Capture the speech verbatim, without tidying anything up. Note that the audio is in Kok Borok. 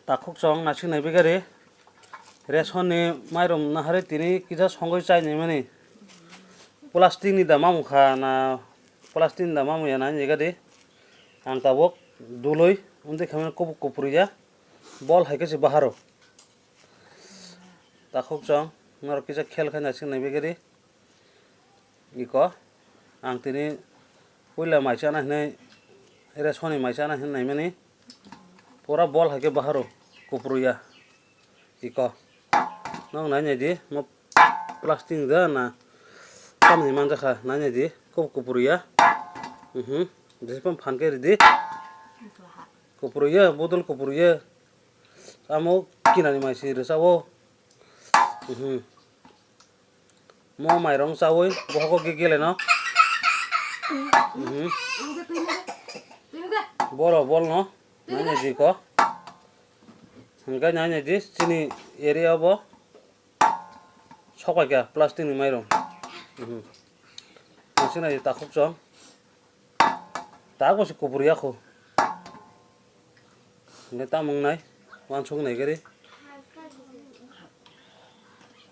Takhuk chwng naising nai bigari. Ration ni mairum naharwi tini kisa songwi chai nai mani. Plastic ni da mamung kha na, plastic ni da mamung ya nai nai gadi. Ang tabuk dului undi khamani kubuk kupru ya. Bol hai khe se baharo. Takhuk chwng norok kisa khel khai naising nai bigari. Iko ang tini puila mai chana hinwi, ration ni mai chana hinwi naimani, pura bol hai khe baharo, kupru ya. Iko nong nai nai di, mo plastic da na tamni manjakha, nai nai di, kub kupru ya. Mhm. Jesi phan khe ridi. Kupru ya, bodol kupru ya. Amo kinani mai si rwchao. Mhm. Mo mairong chawi bohogo ge gele no. Mhm. Boro bol no. Nai nai di ko. Hingke nai nai di chini area bo. Sok pai kha plastic ni mairong. Mhm. Nasi nai di takhuk chwng. Tak bo se kupru ya kho. Hingke tamung nai. Wansuk nai gari.